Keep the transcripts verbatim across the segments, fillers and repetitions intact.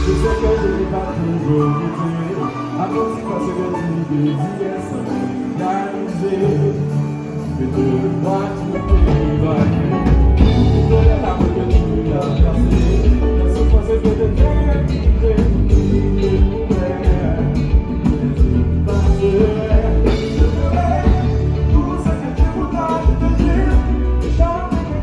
Je sais que je n'ai pas toujours été attentif à ce que tu désirais, sans réaliser que de toi tu t'es éloigné. Toute la route que tu as tracée, la souffrance que je t'ai découvert, je t'ai passé. Je ferai tout ce que tu voudras, je te jure, jamais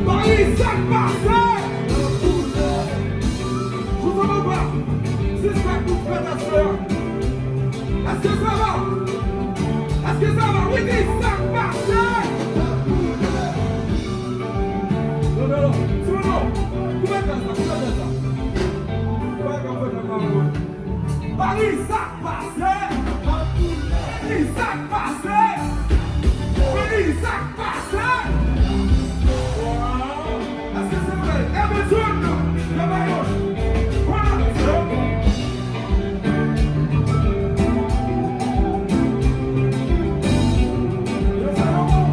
Paris, sa k pase? Jouzo papa, se sa k nou fè aswè a. Èske sa va? Èske sa va? Wi, di sa k pase? Non, non, non. Ti moun, non. Koupe gaz la, koupe gaz la. Koupe gaz la, koupe gaz la. Paris, sa k pase? Paris, sa k pase? Paris, sa k pase? Èske se vre? Everton, yo ba yo. Konn aksyon. Yo sa yo bon.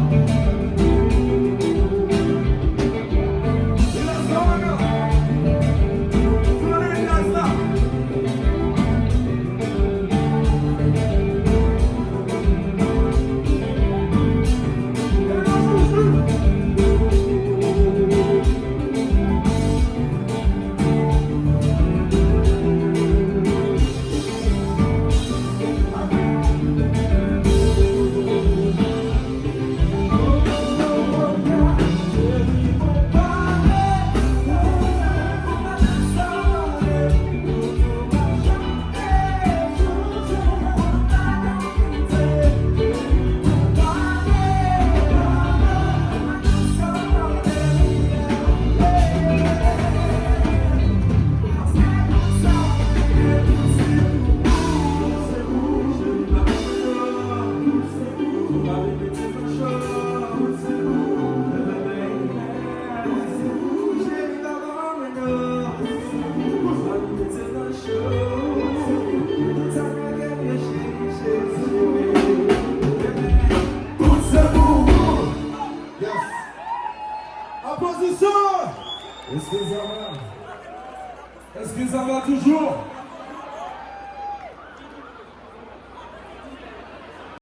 Let's go, let's go. Flore gaz la. Tout se pou ou. Yes. Aplodisman. Èske sa va? Èske sa va toujou?